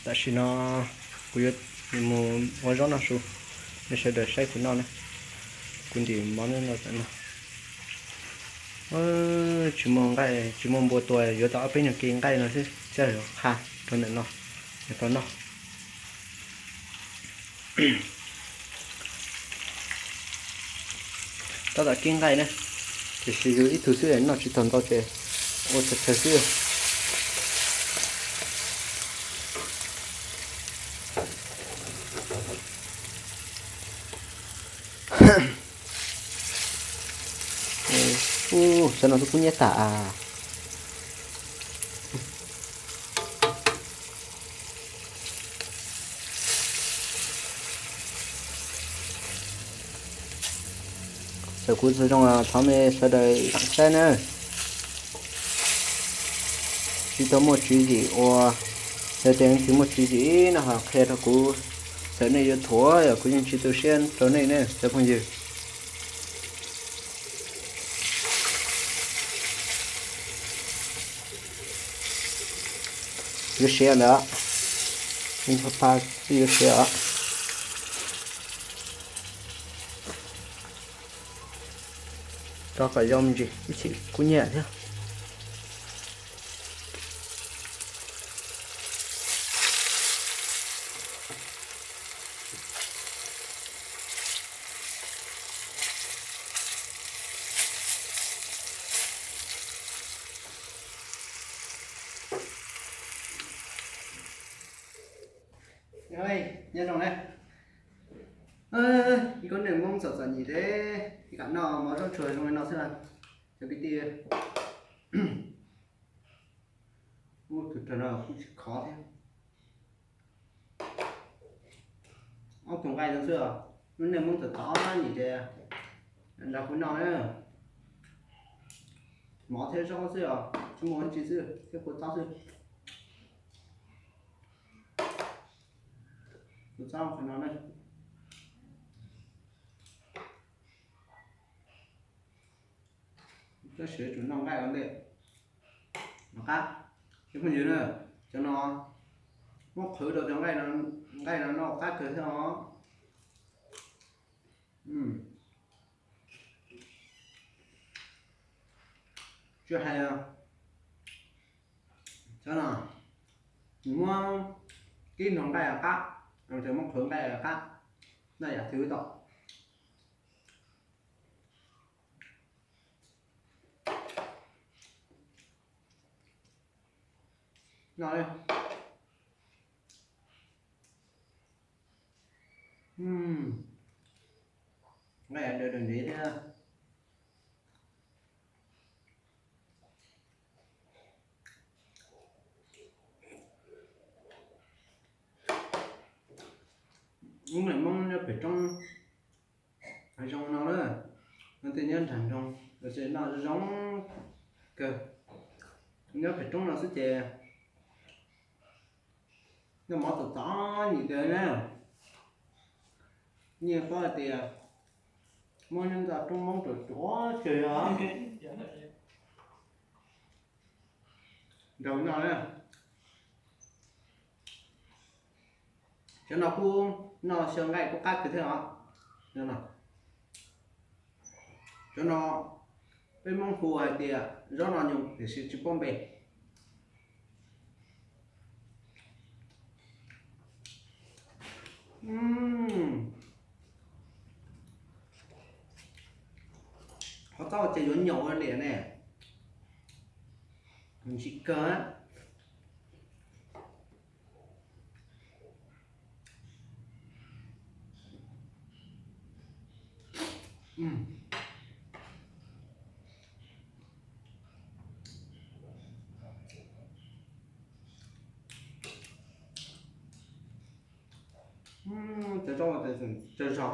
Tam sim no kuv yuav mus ua zaub noj su, nej sawv daws saib kuv noj na. Kuv ntim mov no tam no. Tsis muaj nqaij, tsis muaj npua tua, yuav tau ob peb nyuag kiv nqaij no xwb, coj qha rau ntawm no, yuav tau noj. Tab tom kib nqaij na, tiam sis yus ib tug xwb noj tsis tau ntau ces ua tag tag xwb. Ub, xyov no twb kub nyiab tas. Txawm kuv txawm zoo los thov nej sawv daws saib na. Tsis tau muaj tswv yim ua, yog tias leej twg muaj tswv yim no ho qhia rau kuv, txawm nej yuav thuam los kuv yeej tsis tu siab rau nej ne cov phooj ywg. Yuav siav lawm, ib pha pha twb yuav siav os. Rau kom zoo me ntsis ib chim kub nyiab thiab. Nyob zoo na, ib koob neeg Hmoob txom txom nyem thiab, ib kam noj mov zaub tsuag zoo li no xwb. Cov kwv tij, ub, tus rog no kuj tsis khov thiab. Ob tug nqaij no xwb os, lub neej Hmoob txom txom nyem ces nrog kuv noj na. Mov thiab zaub xwb os, tsis muaj dab tsi xwb, thiab kua txob xwb. Kua txob qhov no na. Tab sis tsum noj nqaij ua ntej los qab. Cov phooj ywg na, cov no muab qhwv rau cov nqaij no, nqaij no noj qab kawg thiab os. Tsis hais, cov no muab kib nrog nqaij qab, muab qhwv nqaij qab, noj yam twg tau. No, nqaij daws daws ntev thiab. Lub neej Hmoob nyob pem roob zoo no na, no tej nyob nram nroog los sis noj zoo kawg. Nyob pem roob no xwb ces noj mov txom txom nyem kawg na. Yeej paub hais tias muab nyob ntawm roob Hmoob ruam ruam kawg os. Nrog no na, cov no kuj noj xyaw nqaij kuj qab kawg thiab os. Cov no peb Hmoob hu hais tias zaub no nyoos tiam sis tsis paub npe. Qhov txob ces yuav nyaum ua liam ne, ntsim kawg. Cov zaub, cov zaub,